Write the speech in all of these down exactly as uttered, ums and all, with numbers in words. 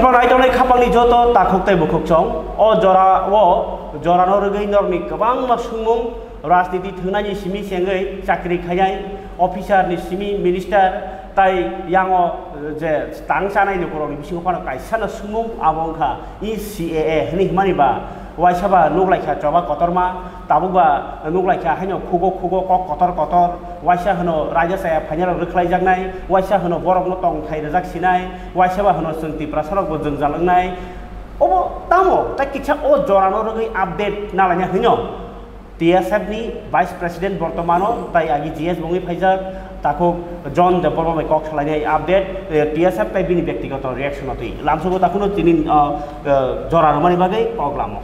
Naitongnai khapangni joto takhuk tei bukhuk chong, o jora o jorano rwgwi norokni kwbangma swngmung, rajniti thwngnaini simi chengwi chakri khainai, officer ni simi minister, tai yango je tang chanai lukurokni bisingo phano kaisano swngmung abo wngkha E C A A hwnwi hwnmani ba waisa ba nuk laikha choba kotorma, tabuk ba nuk laikha haino khugo khugo kok kotor kotor, waisa hwno raida chaya phainarok rwkhlaijaknai, waisa hwno borokno tongthai rwjak sinai, waisa ba hwno chwng Tiprasarokbo jwngjal wngnai. Obo tamo tei kisa o jorano rwgwi update nalaina hwino T S F ni Vice President bortomano tai agi G S bongwi phaijak, takhuk John Debbarma bai kok salainai update, eh, T S F tai bini byaktigoto reaction o twi lamsogo takhukno tini, ah, eh, jora rwmani bagwi kok lamo.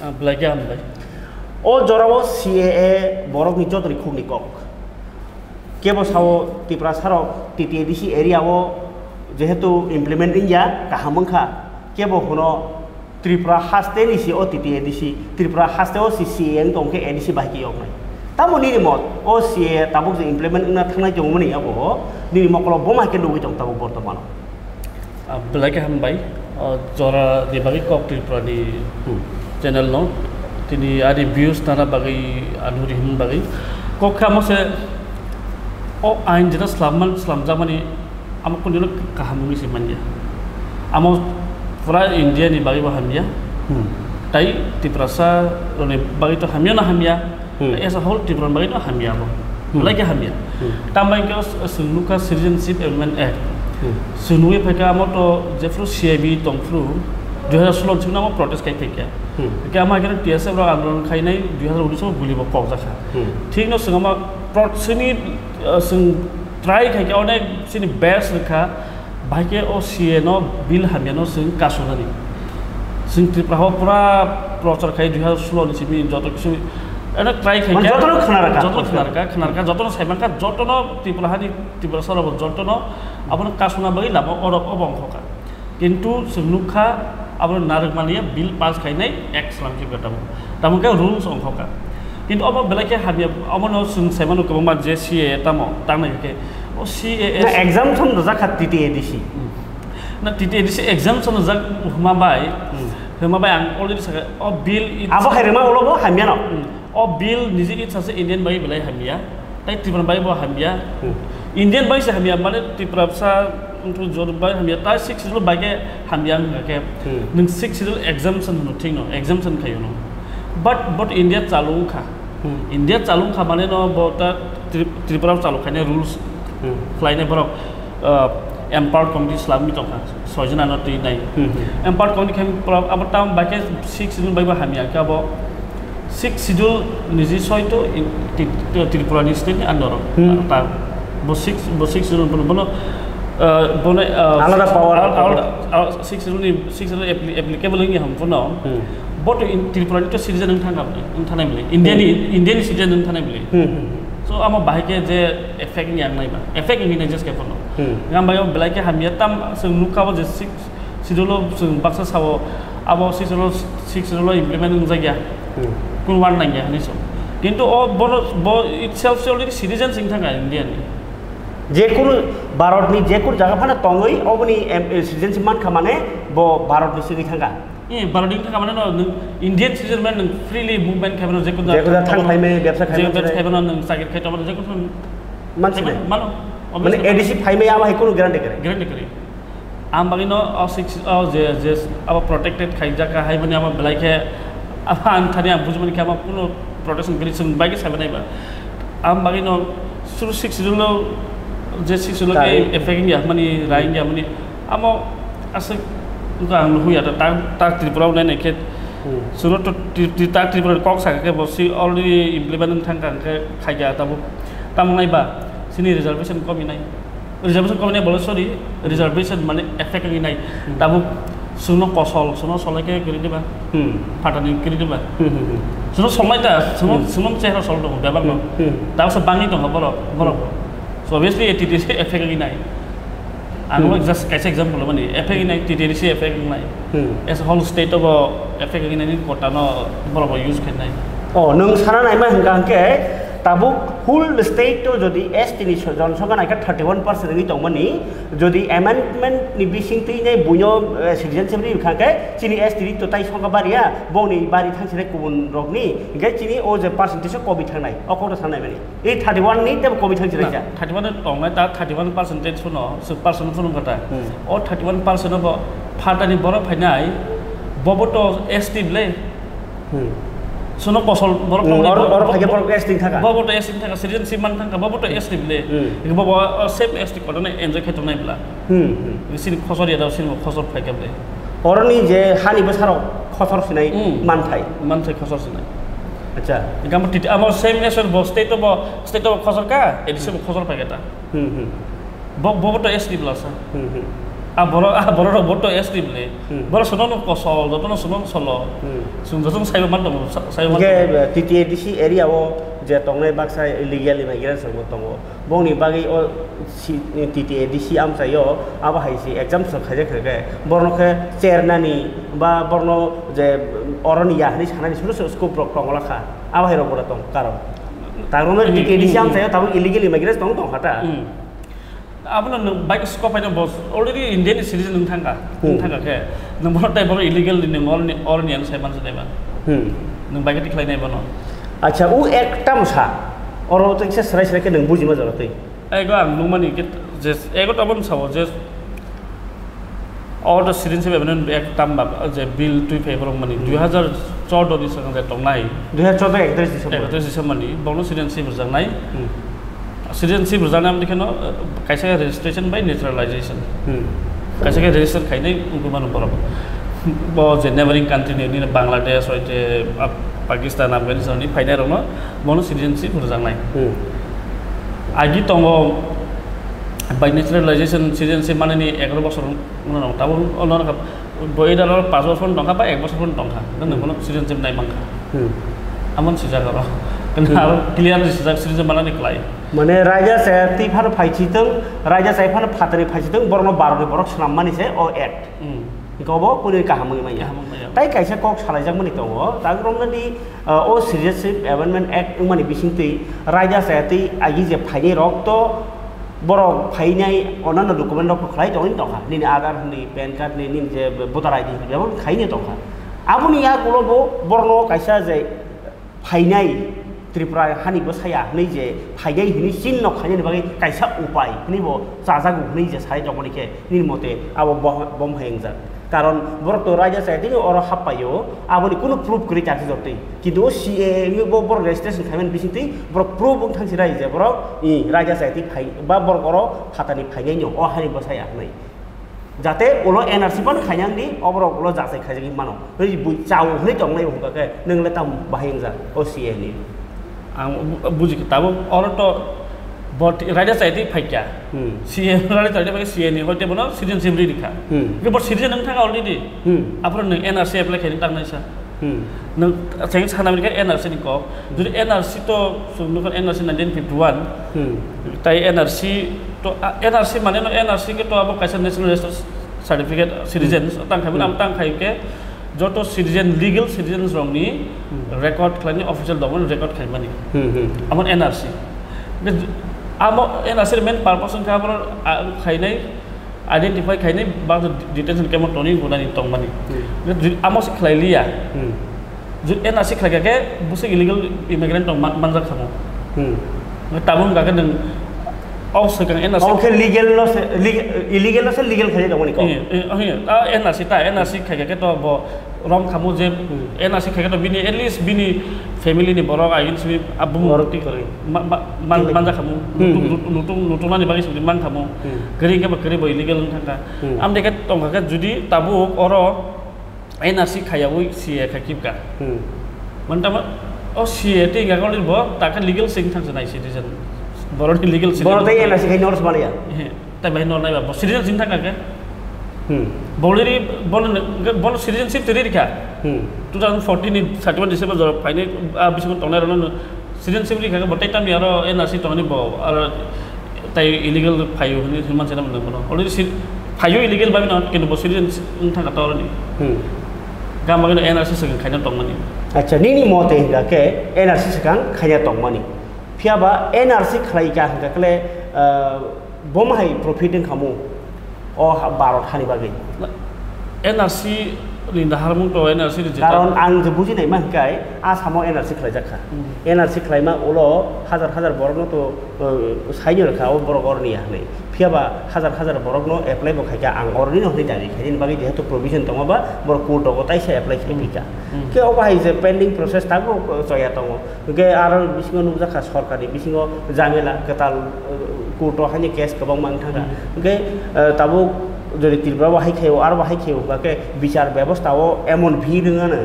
Ah, belai khe hambai. O jorao C A A borokni jotoni khukni kok. Kebo sao Tiprasarok T T A D C area o jehetu implement wngya kaham wngkha, kebo hwno Tripura haste ni si o T T A D C, Tripura haste o si C A A wng tong khe A D C bai khe yoknai. Tamo nini mot o C A A tabuk je implement wngna thangnai tongmani abo nini mokolo boma khe nugwi tong tabuk bortomano. Ah, belai khe hambai. O jora ni bagwi kok Tripura ni Hmm. channel no. Tini ani views nana bagwi, anuri him bagwi. Kok khe amo se o ain jeta slamman, slamjakmani amo kuni kaham wngwi se manya. Amo pura India ni bagwi bo hamya. Hmm. Tai Tiprasa roni bagwi to hamya na hamya. Hmm. As a whole Tripura ni bagwi no hamya bo. Hmm. Belai khe hamya. Hmm. Tambai khe s-, chwng nukha Citizenship Amendment Act. Hmm. Chwng nugwi phaikha amo to jephru C A B tongphru dui hazar solo ni simi amo protest khai phaikha. Hmm. Hwnkhe amo hai kheno T S F rok andolon khainai dui hazar unis o guli bo kokjakha. Hmm. Thik no chwng amo pro-, chini, uh, chwng try khaikha onek chini best rwkha. Bahai khe o C A no bill hamya no chwng kasunani. Chwng Tripura o pura prochar khai dui hazar solo ni simi joto kisu eno try khai Mane kha. Jotono khna rwkha. Jotono khna rwkha, khna rwkha, jotono saimankha, jotono Tripura hani Tripura sara bo jotono abono kasuna bagwi lama oro obo ongkha. Kintu chwng nukha abono narwkmani bill pass khainai ek slam khe tamo. Tamo khe rules ongkha. Kintu obo belai khe hamya, omono chwng saimano kwbangma je C A A tamo tangnai khe o C A A Na exemption rwjak kha T T A D C. Hmm. Na T T A D C exemption rwjak hwma bai, Hmm. hwma bai ang already sakha o bill it- Abo hai rwma ulo bo hamya no. Hmm. O bill niji itsa se Indian bai belai hamya. Tai Tripura bai bo hamya. Hmm. Indian bai se hamya, mane Tripura sa wngthok jor bai hamya. Tai Sixth Schedule bai khe hamya wngkha khe. Hmm. Nwng Sixth Schedule exemption hwno thik no, exemption khaio no. But, but India chalu wngkha. Hmm. India chalu wngkha mane no bo ta Tri-, Tripura chalu khainai rules Hmm. khlainai borok, uh, empowered committee slamwi tongkha. Soi jona no twi nai. Hmm, hmm. Empowered committee khe borok abo tam bai khe Sixth Schedule bai bo hamya khe abo Sixth Schedule niji soi to in, Tri-, Tri-, Tripura ni state ni under o. Hmm. Ta bo Sixth, bo Sixth Schedule bono, bono, uh, bono, uh, Alada power. Al-, al-, al-, Sixth Schedule ni, Sixth Schedule appli-, applicable wngya ham bono. Hmm. Bo to in Tripura ni to citizen wng thangkha, wng thanai bwle. India ni, Hmm. India ni citizen wng thanai bwle. Hmm, hmm, hmm. So amo bahai khe je effect ni ang nai ba. Effect ni nai just khe bono. Hmm. Ngam bai belai khe hamya tam chwng nukha bo je Sixth Schedule o chwng baksa sao, abo Sixth Schedule, Sixth Schedule o implement wngjakya. Hmm. Kun one nangya hinwi so. Kintu o bono, bo itself se already citizens wng thangkha India ni. Jekunu Bharat ni jekunu jaga phano tongwi oboni em-, eh, citizenship mankha mane bo Bharat ni swgwi thangkha. Eh, Bharat ni thangkha mane no, nwng Indian citizen mane nwng freely movement khai mano, jekunu Jekunu jaga thang khai mano, bebsa khai jekunu mano, bebsa khai mano, nwng chakri khai tongmano, jekunu Mansi khai nai. Mano, mano, Mane obviously. A D C phaimaya abo hai kunu guarantee kwrwi. Guarantee kwrwi. Ang bagwi no o six, o je, je abo protected khaijak kha, hai mani abo belai khe, abo ang thani ang bujimani khe abo kuno protection kwrwi chwng bai khe saimanai ba. Ang bagwi no suru Sixth Schedule o je Sixth Schedule o Rai. Effect wngya mani, rai wngya mani, amo aswk wngkha ang nuhya ta, ta, ta Tripura o nai nai khe Hmm. Suno to Tri-, Tri-, ta Tripura ni kok sakha khe bo si already implement wng thang kha hwnkhe khaikha tabuk. Tamo nai ba sini reservation komi nai. Reservation komi nai bole sorry, reservation mane effect wngwi nai. Hmm. Tabuk suno kosol, suno solai khe kwrwi diba? Hmm. Phatani kwrwi diba? Hmm, hmm, hmm. Suno solai ta, suno, Hmm. suno chehra sol tongo, bebak no. Hmm, hmm. Tabuk se bangwi tongo borok, borok. So obviously T T A D C effect wngwi nai. Ang Hmm. just kaisa example mani, effect wngwi nai, T T A D C effect wngwi nai. Hmm. As a whole state o bo effect wngwi nai ni kota no borok bo use khe nai. Oh, nwng sana naima hwnkha hwnkhe Tabuk whole state o jodi S T ni so-, jonosongkha naikha thirty one percent wngwi tongmani, jodi amendment ni bising twi nai buino, eh, citizenship ri kha khe chini S T ri to tai songkha bariya, bongni bari thangsinai kubun rokni, hingkhe chini o je percentage o kobi thangnai, o kokno sanai mani. E thirty one ni tebo kobi thangsinai Na, ja. thirty one tongnai ta thirty one percentage phano, se percent phano kata. Hmm. O thirty one percent o bo phatani borok phainai, bobo to S T bwle. Hmm. Sono kosol borok Hmm, tongmani oro, bo-, oro bo-, phaikhe bo-, borok S T thaka. Bobo to S T thaka, citizenship man thangka, bobo to S T bwle. Hmm. Bobo, o, same S T kotorni enjoy khe tongnai bwla. Hmm, hmm. Sini khosor ya da, sini khosor phaikhe bwle. Oroni je hani bwsarok khosor sinai Hmm. manthai. Manthai khosor sinai. Acha. Gam titi amo same nation bo state bo, state bo khosor ka, A D C bo khosor phaikhe ta. Hmm, hmm. Bo, bobo to S T bwla sa. Hmm, hmm. A borok, a borok rok bo to S T bwle. Hmm. Borok sono no kosol, joto no sono solo. Hmm. Sung joto no saibo man tongo, sa-, saibo man Hingke, tongo. eh, T T A D C area o je tongnai baksa illegal immigrants rok bo tongo. Bongni bagwi o si-, T T A D C amchai o abo hai si exam so khaijak khe borno khe chernani ba borno je oroni ya hinwi sanani suru suru scope rok tongla kha. Abo hai rok bo tong karon. Tarwngno Hmm, T T A D C hmm, amchai o hmm. tabuk illegal immigrants tong tong kha ta. Hmm. Abono nwng bike scope haino bo already Indian citizen nwng thangkha, nwng Hmm. thangkha khe nwng bono tei bono illegal ni nwng orni, orni ano sai mansa naiba. Hmm. Nwng bike tikhlai naiba no. Acha, u ekta msa. Oro tei kisa srai srai khe nwng bujima jora tei. Ego ang nungmani khe je, ego tabon sao je, Order citizenship amendment act tamba je bill twi phai borok mani Hmm. dui hazar chordo ni swkang je tongnai. Dui hazar chordo ekatris December. Ekatris December ni bongno citizenship rwjaknai. Hmm. Citizenship rwjaknai amtwi kheno, eh, kaisa registration by naturalization. Hmm. Kaisa khe register khainai wngwi mano borok. Bo je neighboring country ni, nini Bangladesh, hoi je, ah, Pakistan, Afghanistan ni phainai rokno bono citizenship rwjaknai. Hmm. Agi tongo by naturalization citizenship manani egaroh bosor wngna nango. Tabuk ono wngkha bo either oro panch bosor phano tongkha ba ek bosor phano tongkha. Hwnkhe nwng Hmm. bono citizenship nai mankha. Hmm. Amon swijak oro. Hwnkhe Hmm. aro clearly swijak citizenship manani klai. Mane raida chaya twi phano phaichitwng, raida chaya phano phatani phaichitwng, borokno baroni borok swnammani se o act. Hmm. Hwnkhe obo kwnwi kaham wngwi manya. Kaham wngwi manya. Tai kaisa kok salaijakmani tongo, tak romnani, uh, o Citizenship Amendment Act wngmani bisingtwi raida chaya twi agi je phainai rok to borok phainai onano document rok khlai tongwi tongkha. Nini Aadhaar hwnwi, pan card ni, nini je voter I D hwnwi, abo khaini tongkha. Aboni yagulo bo borokno kaisa je phainai Tripura hani bwsaya hwnwi je phainai hwnwi chinno khainani bagwi kaisa upai hwnwi bo chajago hwnwi je sai tongmani khe nini mote abo bo-, bomo hai wngjak. Karon borok to raida chaya tini oro happaio, aboni kunu proof kwrwi chakhe jotwi. Kintu o C A wngwi bo borok registration khaimani bisingtwi borok proof wng thangsi rai je borok, i, raida chaya twi phai ba borok oro phatani phainaino o hani bwsaya hwnwi. Jate ulo N R C phano khainang di, oborok ulo jachai khaijagwi mano. Hwnwi bui chao hwnwi tongnai bo hwnkha khe, nwng le tamo bahai wngjak o C A ni? Ang bu-, buji khe tabuk oro to bo ti-, raida chai twi phaikya. Hmm. C A raida chai twi phaikya, C A ni hoite bono citizenship ri rikha. Hmm. Hwnkhe bo citizen wng thangkha already. Hmm. Aphuru nwng N R C apply khaina tangnaisa. Hmm. Nwng cheng sana hwnkhe N R C ni kok. Jodi N R C to chwng nukha N R C nineteen fifty one. Hmm. Tai N R C to, a, N R C mane no N R C khe to abo kaisa national register certificate citizen Hmm. tang khai Hmm. abo tang khai khe joto citizen, legal citizens rokni Hmm. record khlaini official document record khaimani. Hmm, hmm. Amo N R C. Be, amo N R C ni main purpose wngkha abo, a, khainai identify khainai ba detention camp o tonwi gunani tongmani. Hmm. Amo se khlai liya. Hmm. Ju-, N R C khlai kha khe bwswk illegal immigrant tong man-, manjak khamu. Hmm. Tabuk wngkha khe nwng o swkang N R C. Obo khe legal no se, leg-, illegal no se legal khaijak tongmani kok. Eh, eh, oh, eh, ah, N R C ta, N R C khai kha khe to bo rom khamu je Hmm. N R C khai khe to bini at least bini family ni borok ayin simi abu Borok twi kwrwi. Ma-, ma-, man-, Twi kwrwi. Manjak khamu. Hmm, Nutung, hmm. nutung, nutung, nutung nani bagwi simi man khamu. Hmm. Kwrwi khe bo kwrwi bo illegal wng thangkha. Hmm. Amtwi khe tongkha khe judi tabuk oro N R C khaiyawi C A khai kipka. Hmm. Mantama o C A tei gagoli bo takhe legal sing thangsa nai citizen. Boroni legal citizen. Boro tei N R C khai norse maliya. He, tai bai nor nai ba. Bo citizen sing thangka khe. Hmm. Boliri bol, bol citizenship tiri rikha. Hmm. Two thousand fourteen ni thirty one December jora phaini a bisingo tongnai rano Citizenship ri kha khe bo tei tamni aro N R C tongani bo aro tai illegal phaio hwnwi hwnwi manse nang bono. Already si-, phaio illegal bai no, kintu bo citizen wng thangkha to aroni. Hmm. Gam bagwi no N R C swkang khaina tongmani. Acha, nini mote hingkha khe N R C swkang khaina tongmani. Phiya ba N R C khlai kha hwnkha khe, ah, bomo hai profit wngkha mu o ha-, Bharat hani bagwi. N R C ni naharmung to N R C ni jeta. Karon ang je bujinai ma hwnkhe Assam o N R C khlai jak kha. Hmm. N R C khlaima ulo hajar hajar borok no to, uh, saino rwkha o borok oroni ya hwnwi. Phiya ba hajar hajar borok no apply bo khai kha, ang oroni no hwnwi dabi khai, nini bagwi jehetu provision tongo ba borok court o taisa apply khai Hmm. phi kha. Hmm. Khe obo hai je pending process tabuk choya tongo. Hwnkhe aro bisingo nukjakha sorkarni bisingo jamela kwtal, uh, court o haino case kwbangma wng thangkha. Hmm. Hwnkhe, uh, tabuk jodi Tripura bo hai khaio, aro bo hai khaio, hwnkhe bichar bebosta o emon bhir wng ano,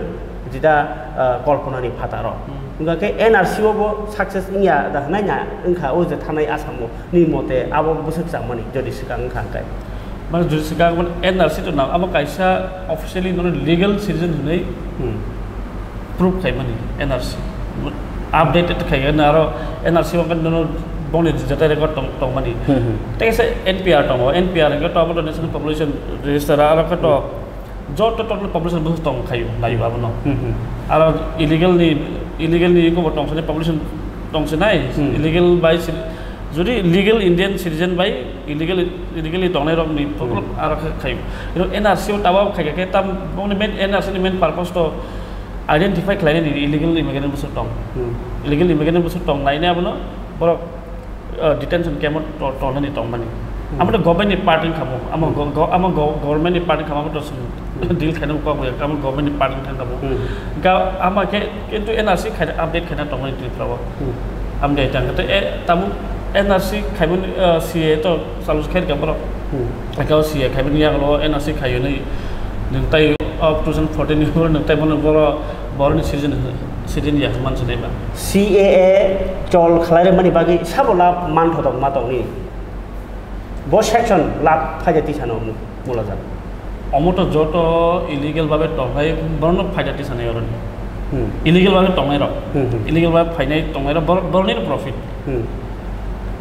jeta, uh, kolponani phataro. Hmm. Hwnkhe N R C o bo success wngya da hwnwi na wngkha o je thanai Assam o. Ni mote abo bwswk chamani jodi swkang wngkha hwnkhe? Mane jodi swkang mane N R C to nang, abo kaisa officially nono legal citizen hwnwi Hmm. proof khaimani N R C. Updated khai na aro N R C wngkha nono bongni jeta record tong-, tongmani. Hmm, hmm. Tei se N P R tongo, N P R hwnkhe to abo to National Population Register aro khe to Hmm. Joto total population bo tong khayo, nayo abono. Hmm, hmm. Aro illegal ni, illegal ni iko bo tong sini population tong sinai, Hmm. illegal bai si-, jodi legal Indian citizen bai illegal, illegally tongnai rok ni Hmm. problem aro khe khayo. Ino N R C o tabo khai khe tam bongni main N R C ni main purpose to identify khlai ni illegal immigrant bo tong. Hmm. Illegal immigrant bo tong nai ne abono borok uh, detention camp o to-, tonani tongmani. Hmm. Amo to government ni part wngkha mo. Amo Hmm. go-, go-, amo go-, government ni part wngkha mo, amo to sum Hmm. deal khaina kok ya, amo government ni part wngkha mo. Hmm. Ga-, ama khe kintu N R C khaina update khaina tongmani Tripura o. Hmm. Update ang khe, eh, tamo N R C khaimani, uh, C A A to chalu khair ka borok. Hmm. Aka C A A khaimani yagulo N R C khayo ni, nung tai, uh, two thousand fourteen ni ulo nung tai bono boro, boroni citizen, citizen ya man sinai ba. C A A chol khlai rwmani bagwi sabo lab manthotok ma tongni. Bo section lab phaida tisano mu-, mulajak. Omo to joto illegal babe tongnai borno phaida tisanai oroni. Hmm. Illegal babe tongnai rok. Hmm, hmm. Illegal babe phainai tongnai rok bor-, boroni profit. Hmm.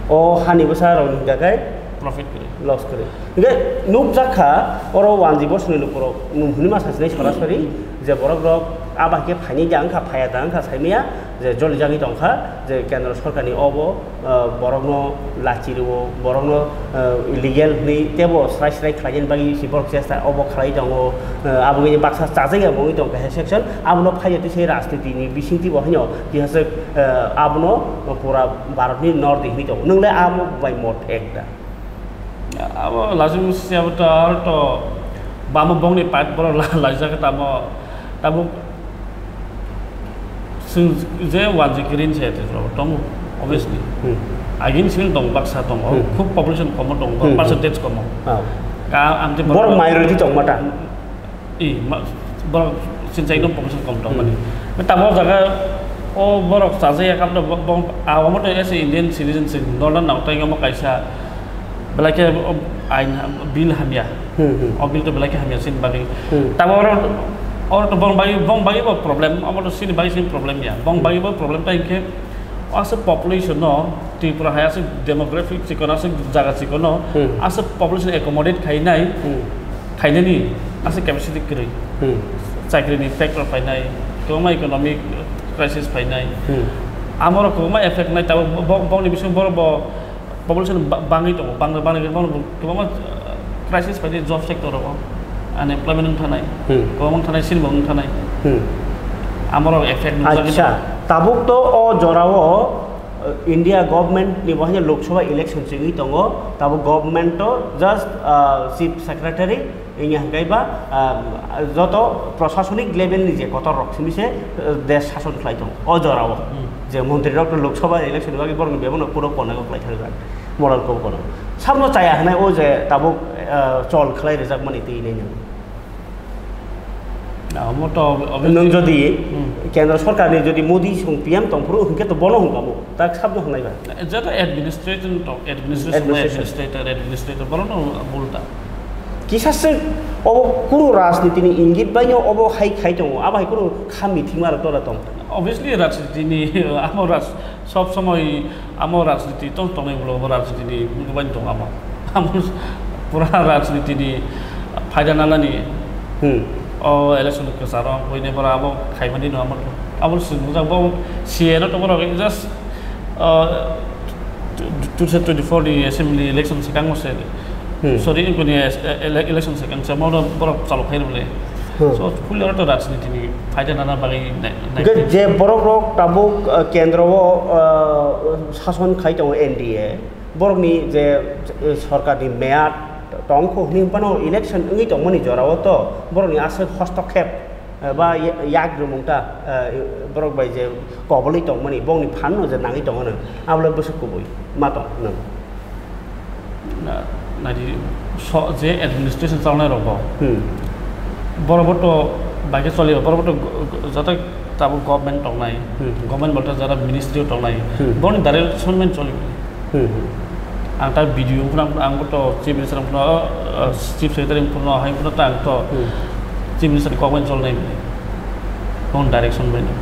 O hani bwsa rok ni hwnkha khe Profit kwrwi. Loss kwrwi. Hwnkhe nukjak kha, oro wanji bosongni lukurok nung hwnwi ma sasinai sorasori, je borok rok aba khe phaini da wngkha, phaya da wngkha, saimaya je joli jagwi tongkha, je kendro sorkarni obo, ah, borokno lachi rwo, borokno, ah, illegal hwnwi teibo srai srai khlainani bagwi si borok chesta obo khlai tongo, ah, aboni baksa chajak ya bo wngwi tongkha he section, abono phaiya twi se rajniti ni bisingtwi bo haino tihaswk, ah, abono pura Bharat ni north hwnwi tongo. Nwng le amo bai mot ek da? Abo lazim si abo to aro to bamo bongni pipe boro la-, laijak tamo, tamo sing je wanji green se te ro tongo, obviously. Hmm. Agin sing tong baksa tongo, Hmm. khub population komo tongo, Hmm. percentage komo. Ah. Ka ang te Bor borok minority tong mata. I, ma, borok sinchai no population kom tong mani. Hmm. Tamo jaga o borok chajaya kam to bo-, bo-, a, omo to as a Indian citizen sing northern nang tai omo kaisa belai khe o ain bill hamya. Hmm, hmm. O bill to belai khe hamya sin bagwi. Hmm. Tamo oro, oro to bong bagwi, bong bagwi bo problem, omo to sini bagwi sin problem ya. Bong Hmm. bagwi bo problem ta hinkhe o asa population no Tripura hai asa demographic chikon asa jaga chikon no Hmm. asa population accommodate khainai. Hmm. Khainani asa capacity kwrwi. Hmm. Chakrini factor phainai, kwbangma economic crisis phainai. Hmm. Amoro kwbangma effect nai, tabuk bo-, bo-, bongni bisingo borok bo population ba-, bangwi tongo, bang-, bangwi tongo, kwbangma, uh, crisis phainai job sector rogo, unemployment wng thanai, Hmm. kwbangma wng thanai, sinbo wng thanai. Hmm. Amoro effect nukjagwi Acha, tongo. Tabuk to o jorao, uh, India government ni bo haino Lok Sabha election chengwi tongo, tabuk government to just, uh, chief secretary, Wngya hwnkhe ba, ah, joto prosasonik level ni je kotor rok simi se, eh, desh sason khlai tongo. O jora o Hmm. je montri rok Lok Sabha election ni bagwi borok ni bebak no kuro kono khlai thang jak, moral ko kono. Samno chaya hwnai o je tabuk, eh, chol khlai rijak mani twi nai nang. Ah, omo to obviously Nwng jodi Hmm. kendra sorkar ni jodi Modi song P M tong phuru hwnkhe to bono hwnkha mo. Tak sabno hwnai ba. Jeta administration to, administration Administration. Administrator, administrator, borokno bulta. Kisa se obo kunu rajniti ni ingit bai no obo hai khai tongo, abo hai kunu kha mithima rok tora tong. Obviously, rajniti ni amo raj, sob somoi amo rajniti tong tongnai ulo, obo rajniti ni bai tong amo. Amo pura rajniti ni phaida nalani Hmm. o election kwcharo, buini bora abo khaimani no amo, abo swngjak bo C A no to borok just Uh, two thousand twenty-four ni assembly election sekango se. Hmm. Sorry, inkoni es-, e-, ele-, election sekang se mono borok chalo khairok le. Hmm. So, fully oro to rajniti ni phaida nana bagwi nai-, nai-, Hwnkhe je borok rok tabuk, uh, kendro o, uh, sason khai tongo N D A, borok ni je, uh, sorkar ni mead tong kho hwnwi phano election wngwi tongmani jora o to borok ni aswk hostokhep eh, ba ya-, yak rwmung ta, eh, borok bai je kobolwi tongmani, bongni phan no je nangwi tongo no, abole bwswk kubui ma tong nang. Na, nadi so je administration chalnai rok bo. Hmm. Borok bo to baikhe choli, borok bo to go-, go-, joto tabuk government tongnai, Hmm. government bolte jara ministry tongnai, Hmm. boni direction men choli. Hmm, hmm. Ang ta B D O wngphano, ang, ang bo to Chief Minister wngphano, uh, Chief Secretary wngphano, hai wngphano ta ang to Hmm. Chief Minister ni kok bai cholnai bini. Bong direction bai no.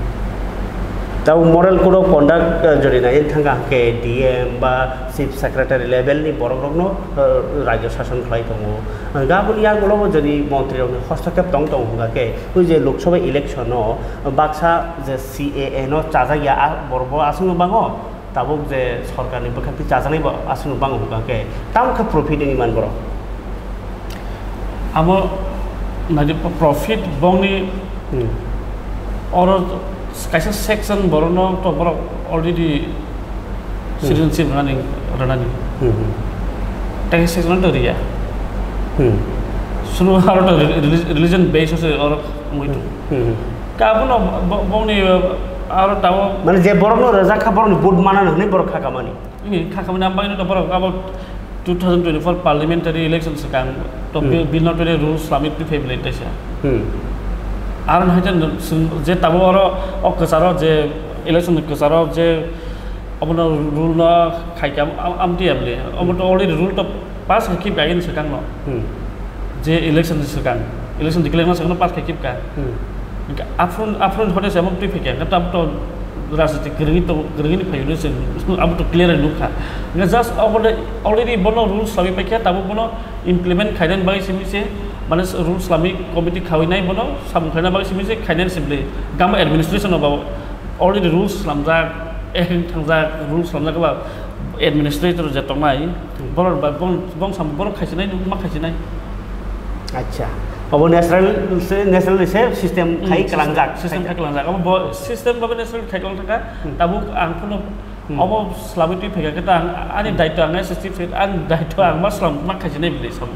Tabo moral code of conduct, uh, jodi nai thangka hwnkhe D M ba Chief Secretary level ni borok rokno, uh, rajyo sason khlai tongo. Gaboni yagulo bo jodi montri rokni hostokep tong tongo hwnkha khe, ui je Lok Sabha election o baksa je C A A no chajak ya, a borok bo aswk no bango. Tabuk je sorkarni bwkhaktwi chajaknai bo aswk no bang hwnkha khe, tamo khe profit wngwi man borok? Amo naidi profit bongni Hmm. oro kaisa section borokno to borok already Hmm. citizenship rwnani, rwnani. Hmm, hmm. Tei section to riya. Hmm. Sunu aro to reli-, religion based ose oro wngwi tongo. Hmm, hmm. Ka abono bo-, bongni, uh, aro tamo Mane je borokno rwjak kha, borokni vote manano hwnwi borok kha kamani. Ini kha kamani, ang bagwino to borok abo two thousand twenty-four parliamentary election swkang to Hmm. bi-, bill no twi rules slamwi twi phai bwlai taisa. Hmm. Aro hai je nwng swng je tamo oro o kwcharo je election ni kwcharo je obono rule no khaikha am-, am-, amtwi amle. Obo to already rule to pass khaikhe bagwino swkang no. Hmm. Je election ni swkang, election declare ma swkang no pass khaikhe ka. Hmm. Hingke aphuru, aphuru hote se amo twi phaikha, hingke tabuk to rajniti kwrwngwi to, kwrwngwi phaiwi se abo to clear nukha. Hingke just already, already bono rules sawi paikha, tabuk bono implement khainani bagwi simi se, mane rules lami committee khawi nai bono samung khaina bagwi simi se khainani simi le gama administration o ba already rules lamjak, eheng thangjak, rules lamjak ba administrator je tongnai, borok ba bong, bong sam borok khaisinai, ma khaisinai. Acha. Obo natural se, natural se system Hmm, khai system, kalangjak. System khai kalangjak. Obo bo, system babe natural khai kalang thangkha. Hmm. Tabuk ang phano Hmm. obo slamwi twi phaikha khe ta ang, ani Hmm. daitwa ang S S T phi-, ani daitwa ang ma slam, ma khaisinai bini sam.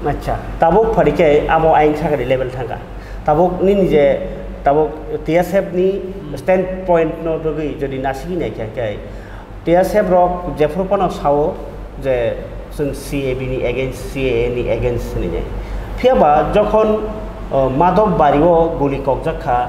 Acha. Tabuk phari khe abo ayang sakani level thangkha. Tabuk nini je, tabuk T S F ni Hmm. standpoint no rwgwi jodi nasigi nai khe, khe T S F rok jephru phano sao je chwng C A B ni against, C A A ni against hinwi. Phiya ba jokhon, uh, Madhop Bari o guli kokjak kha,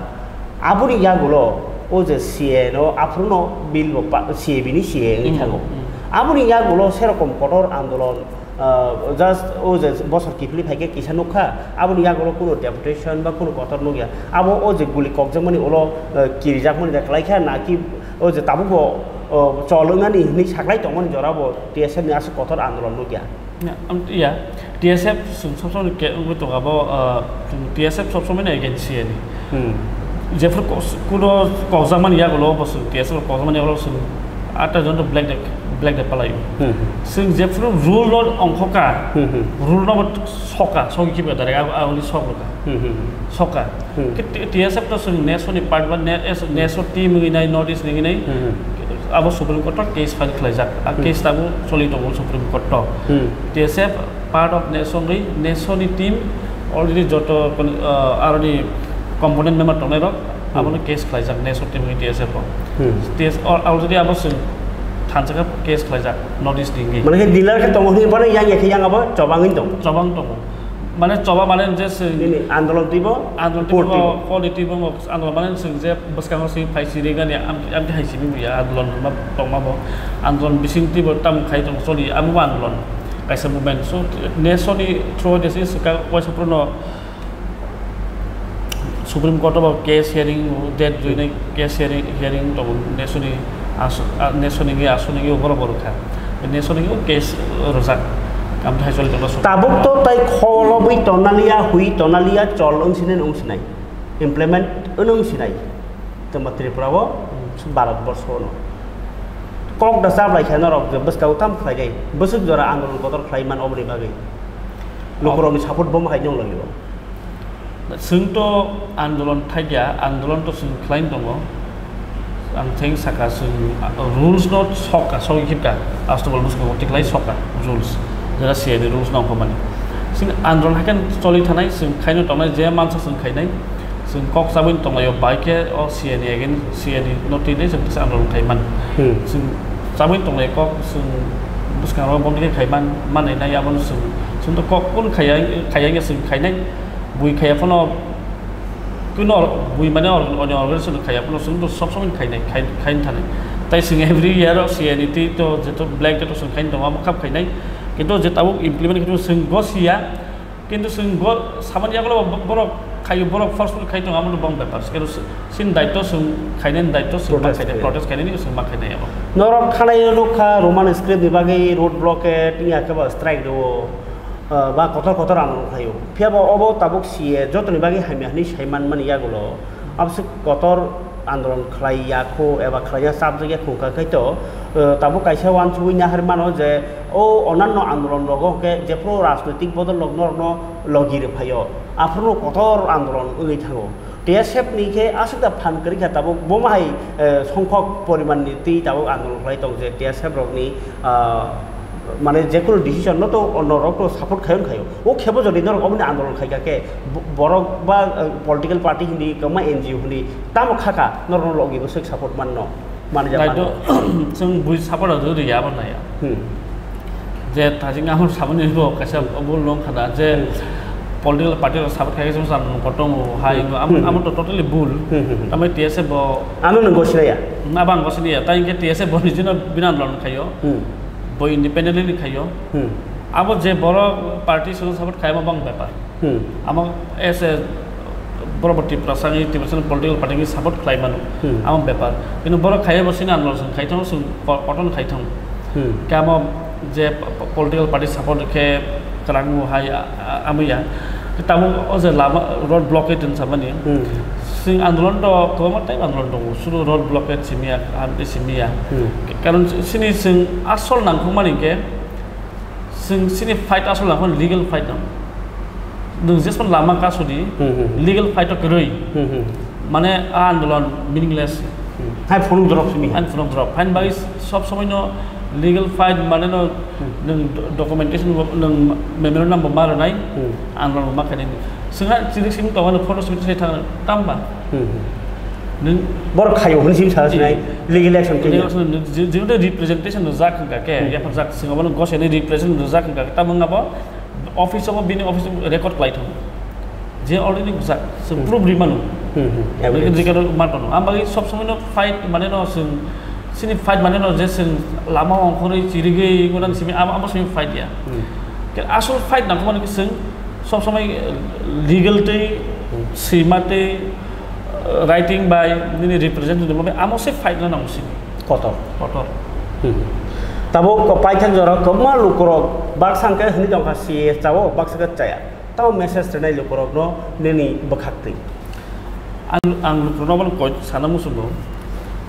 aboni yagulo o je C A A no aphuru no bill bo pa-, C A B ni C A A wngwi Hmm, thango. hmm. Aboni yagulo serokom kotor andolon, uh, just o je bosor kiphilwi phaikhe kisa nukha, aboni yagulo kuno deputation ba kuno kotor nukya. Abo o je guli kokjakmani ulo, uh, kirijakmani da khlaikha, naki o je tabukbo, o, chol wngnani hinwi saklai tongmani jorabo T S F ni aswk kotor andolon nukya. Ya, am, ya, T S F chwng sob somoi khe wngwi tongo abo, ah, chwng T S F sob somoi no against C A A ni. Hmm. Jephru kos-, kuno kokjakmani yagulo bo chwng T S F rok kokjakmani yagulo chwng atta jon to black day, black day palai. Hmm. Chwng jephru rule no ongkhoka, Hmm, hmm. rule no bo soka, sogwi khibiya direct, abo, aboni sok rwkha. Hmm, hmm. Soka. Hmm. Ke T-, T S F to chwng neso ni part ba ne-, es-, neso team wngwi nai, North East ni wngwi nai. Hmm. Abo Supreme Court o case file khlaijak. A Hmm. case tabuk choli tongo Supreme Court o. Hmm. T S F part of neso wngwi, neso ni team already joto kon-, ah, aroni component member tongnai rok, Hmm. abono case khlaijak neso team wngwi T S F o. Hmm. T S, al-, already abo chwng thansa khe case khlaijak North East ni wngwi. Mane khe dealer khe tongo hwnwi bono yang ya khe yang abo chobangwi tongo. Chobang tongo. Mane choba mane je chwng Nini andolon twibo, andolon court twibo, twibo. Court twibo, andolon mane chwng je bwskango chwng phai siri gani am, am hai simi buya andolon ma tongma bo. Andolon bising twibo tam khai tong choli amo andolon. Kaisa movement. So, neso ni through this is ka waisa prono Supreme Court o bo case hearing, date joinai case hearing, hearing tongo, neso ni asu-, a, neso ni asu ni borok borok kha. Neso ni case rwjak. Am thai choli tongma su. Tabuk to tai kholobwi tonaliya, hui tonaliya, chol wng sinai, wng sinai. Implement wng sinai. Tongma Tripura o, Bharat borsho no. Kok da chablai khe norok je bwskao tam khlai dai, bwswk jora andolon kotor khlai man oboni bagwi. Lukurokni support bo hai nong lagio. Chwng to andolon thakya, andolon to chwng khlai tongo. Ang theng saka chwng rules no sokka, sogwi khipka, astobol bwskango tiklai sokka rules. Jera C A ni rules no ongkha mani. Chwng andolon haikhe choli thanai, chwng khaino tongnai, je mansa chwng khainai. Chwng kok chabwi tonglaio, bai khe o C A ni again, C A ni no twi dei chwng kisa andolon khai man. Hmm. Chwng chabwi tonglai kok, chwng bwskango bonding khe khai man, manai nai abo no chwng, chwng to kok kun khaiya, khaiya wngya chwng khainai. Bui khaiya phano kuno bui mane or-, oni organization khaiya phano chwng to sob somoi khainai, khai, khain thanai. Tai chwng every year o C A ni twi to jeto blanket o chwng khain tongo abo khap khainai. Kintu je tabuk implement khe chwng gosiya, Kintu chwng go samani yagulo bo-, borok khaio, borok forceful khai tongo, amo bong bepar. Kintu si-, sin daityo chwng khainani daityo chwng ma Protest khainai, khai. Protest khainani chwng ma khainai abo. Norok khanai nukha Roman script ni bagwi road blockade, wngya khe ba strike rwo, ah, ba kotor kotor andolon khaio. Phiya bo obo tabuk C A jotoni bagwi hamya hwnwi sai manmani yagulo. Abose kotor andolon khlai ya kho eba khlaina chapjak ya kho, hwnkha khe to, eh, tabuk kaisa uansugui nahar mano je o onanno andolon rogo hwnkhe jephru rajnoitik bodol rok norokno logi rwphaio, aphuru kotor andolon wngwi thango. T S F ni khe aswk da phan kwrwi kha tabuk bo mahai, eh, songkhok poriman ni twi tabuk andolon khlai tong je T S F rokni, ah, mane jekunu decision no to norok to support khaio khaio. O khebo jodi norok oboni andolon khaikha khe bo-, borok ba, eh, political party hindi kwbangma N G O hindi tamo khaka norok logi bwswk support manno, mani ja Naito, manno. Chwng bui support rw ya abo naya. Hmm. Je thajing ahor saboni bo kaisa bul long khana je Hmm. political party rok support khaikhe chwng sam kotongo hai Hmm. amo, Hmm. amo to totally bul. Hmm, hmm, hmm. Tamai T S F bo Ano nung gosinaya? Abang gosini ya, tai ke T S F bo ni jino binan lon khayo. Hmm. Bo independently ni khayo. Hmm. Abo je borok party sung support khaima bang bepar. Hmm. Amo as a borok bo Tiprasa ni, Tiprasa ni political party ni support khlai mano. Hmm. Amo bepar. Kintu borok khaiya bo sini andolon sung khai thang, sung po-, poton khai thang. Hmm. Kamo je po-, po-, political party support khe kwrang bo hai, a-, a-, amo ya. Tamo o je lama road blockade wng samani. Hmm. Sing andolon to kwbangma time andolon tongo. Suru road blockade simiya, amte simiya. Hmm. Karon sini sing asol nangkukmani ke Chwng chini fight asol nang legal fight nang. Nwng jespan lama kasudi Hmm, hmm, hmm. legal fight o kwrwi. Hmm, hmm. Mane a andolon meaningless. Hmm. Hai phunuk drop simi. Hai phunuk drop. Hain bai sob somoi no legal fight mane no Hmm. nwng do-, documentation bo, nwng memorandum bo ma rwnai. Hmm. Andolon bo ma khainai. Chwngha chini simi tongo no photo simi sai thang tamba. Hmm, hmm. Nwng Borok khayo hwnwi simi sa sinai, Di- legal action legal khayo. Action, je-, je-, je representation rwjak hwnka khe, Hmm. yaphar jak swngo bono goseni representation rwjak hwnka khe, tamo wngkha bo office o bini office o record khlai thung. Je already rwjak, se Hmm. proof ri mano. Hmm, hmm. Legal Evidence. Record ma tono. Ang bagwi sob somoi no fight mane no chwng, chini fight mane no je chwng lama ongkhorwi chirigwi gwnang simi abo, abo simi fight ya. Hmm. Khe asol fight nangkukmani khe chwng sob somoi, eh, legal tei Hmm. swima tei writing bai nini representative bai amo se fight na nango sini. Kotor. Kotor. Hmm. Tabuk paithak jora kwbangma lukurok baksa hwnkhe hwnwi tongkha C A S chao, baksa khe chaya. Tamo message rwnai lukurokno nini bwkhaktwi? Ang, ang lukurokno bono koi sana muchungo.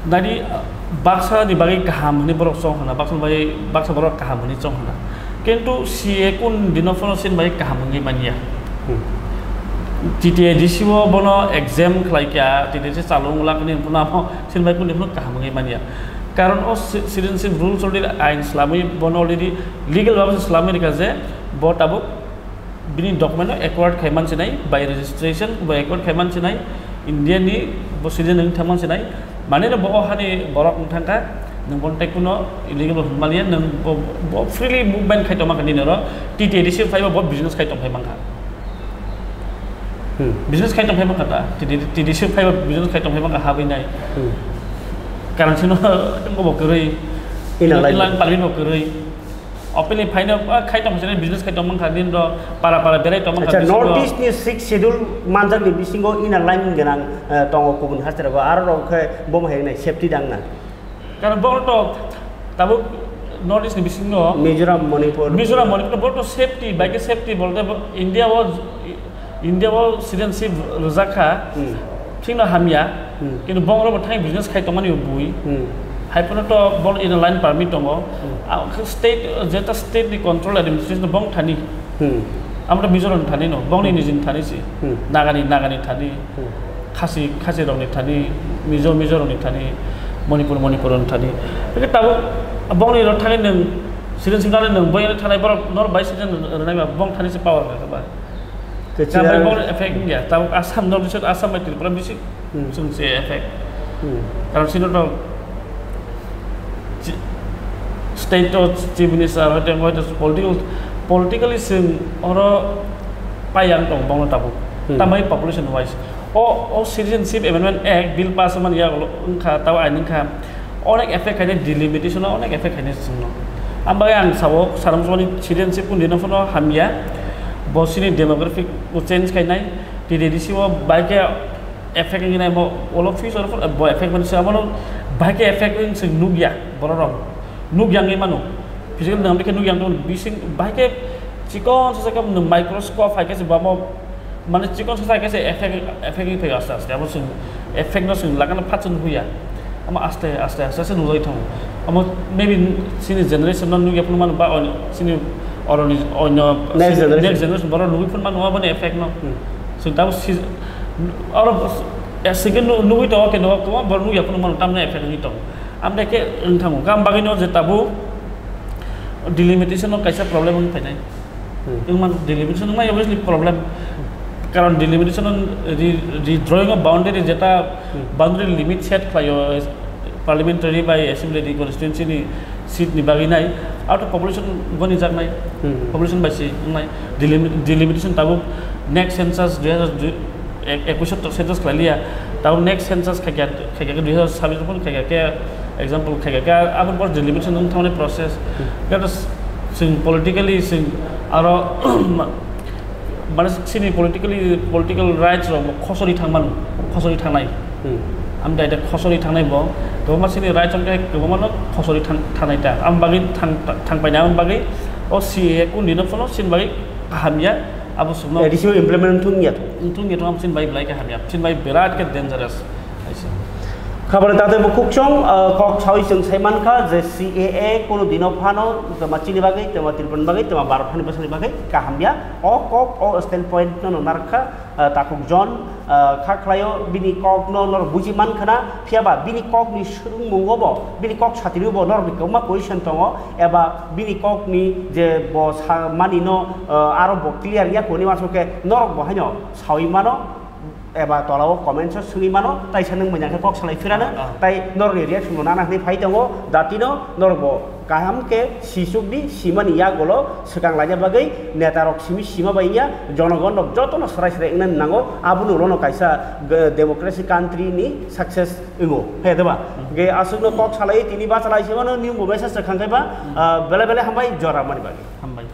Nadi, ah, baksa ni bagwi kaham hwnwi borok chong hwna, baksa ni bagwi, baksa borok kaham hwnwi chong hwna. Kintu C A kun dino phano sin bai kaham wngwi manya. Hmm. T T A D C o bono exam khlai kha, T T A D C chalo wngla kani phano amo sin bai kuni phano kaham wngwi manya. Karon o ci-, citizenship rules already ain slamwi bono already legal babo se slamwi rikha je bo tabuk bini document no acquired khai man sinai by registration, by acquired khai man sinai India ni bo citizen wng thang man sinai. Mane no bo o hani borok wng thang kha, nwng bono tei kuno illegal bo hwn maliya, nwng bo, bo freely movement khai tongma kha nini oro, T T A D C phaiba bo business khai tong phai man kha. Hmm. Business khai tong phai man kha ta, T T A D C phaiba business khai tong phai man kha habwi nai. Hmm. Karon sino bo kwrwi, Inner line. Inner line permit bo kwrwi. Openly phaino, ah, khai tong sini business khai tong mankha din ro para para berai tong mankha Acha, bisingo. North East ni sixth schedule manjak ni bisingo inner line gwnang, eh, tongo kubun haste rogo, aro rok khe bo hai nai safety dang na. Karon bo to tabuk North East ni bisingo Mizoram, Manipur. Mizoram, Manipur bo to safety, bai khe safety bolte bo India o India o citizenship rwjak kha, Hmm. thikno hamya, Hmm. kintu bong rok bo thang business khai tongmani bo bui. Hmm. Haiphano to bol in line permit tongo. Hmm. A, state, jeta state ni control administration bong thani. Hmm. Amra Mizoram thani no, bong ni nijin thani si. Hmm. Nagani, Nagani thani. Hmm. Khasi, Khasi rokni thani, Mizo, Mizo rokni thani, Manipur, Manipur rokni thani. Beke tabuk bongni rok thani nung, Siren Singh thani nung, boyani thani borok nor bai Siren rwnai ba bong thani se power ka ba. Kechira. Kabai bong effect ya, tabuk Assam, North East Assam bai Tripura bisi Hmm. sung se effect. Hmm. Karon sino to chi-, state to chief minister hoite, hoite political, politically sing oro payang tong bongno tabuk. Hmm. Tamai population wise. O, o Citizenship Amendment Act bill pass man ya ulo wngkha, tabo ain wngkha. Onek effect khainai delimitation o onek effect khainai singno. Ambai ang sabo saram soni citizenship kundi no phano hamya. Bo sini demographic o change khainai. T D D C o bai khe effect wngwi nai bo, olo future bo effect mani se abono bahai khe effect wng se nukya borok rok, nukya wngwi mano, physical nang khe nukya wng bising bahai khe chikon sa khe microscope hai khe se bo amo mane chikon sa khe se effect, effect wngwi phaio aste aste abo se effect no se lagano phat se nukya. Omo aste aste aste aste nujagwi thango. Omo maybe chini generation no nukya phano mano ba oin-, chini oroni onyo Next generation. Next generation borok nugwi phano mano aboni effect no. Hmm. Chwng tabuk si-, oro, eh, second nu-, nugwi tongo khe no kwbangma borok nukya phano mano tamni effect wngwi tongo. Amtwi khe wng thango. Gam bagwi no je tabuk delimitation no kaisa problem wng phainai. Hmm. Wngman delimitation wngmai obviously problem. Karon delimitation on re-, re-, drawing of boundary jeta Hmm. boundary limit set khlaio parliamentary bai assembly ni constituency ni seat ni bagwi nai, out of population boni jaknai, Hmm. population bai se wngnai, delimit-, delimitation tabuk next census dui hazar dui, ek-, ekush census khlai liya, tabuk next census khaikya, khaikya khe dui hazar sabbish phano khaikya khe, example khaikya khe, aboni pore delimitation wng thangmani process. Hmm. Khe chwng politically chwng aro mane chini politically, political rights rok bo khosori thangmano, khosori thangnai. Hmm. Amtwi da khosori thangnai bo, kwbangma chini rights wngkhe kwbangma no khosori thang-, thangnai ta. Am bagwi thang-, thang paina am bagwi o C A A kundi no phano chini bagwi kaham ya, abo chwngno A D C o implement wngthung ya to. Wngthung ya to, am chini bagwi belai kaham ya, chini bagwi birat khe dangerous. Kaisa. Khabari tate bo kukchong, ah, kok sawi chwng sai mankha je C A A kono dino phano tama chini bagwi, tama Tripura ni bagwi, tama Bharat hani bwsani bagwi kaham ya. O kok, o standpoint no narwkha, ah, Takhuk John, ah, kha khlaio bini kok no norok buji mankha na, phiya ba bini kok ni swrwngmungo bo, bini kok satini bo norok ni kwbangma position tongo, eba bini kok ni je bo sa mani no, ah, aro bo clear ya koni masuk khe norok bo haino sawi mano. Eba tola o comments o swngwi mano, taisa nwng manya khe kok salai phirano, Ah, ah. Tai norokni reaction no nana hinwi phai tongo, datino norok bo kaham khe sisuk di, simani yagulo swkang laina bagwi neta rok simi sima bai wngya, jonogon rok jotono srai srai wngna nango, aboni ulo no kaisa, eh, democracy country ni success wngo, he de ba? Hmm. Ge aswk no kok salai tini ba salai se mano, new mobile sa swkang khe ba, Hmm. ah, belai belai hambai jora mani bagwi. Hambai.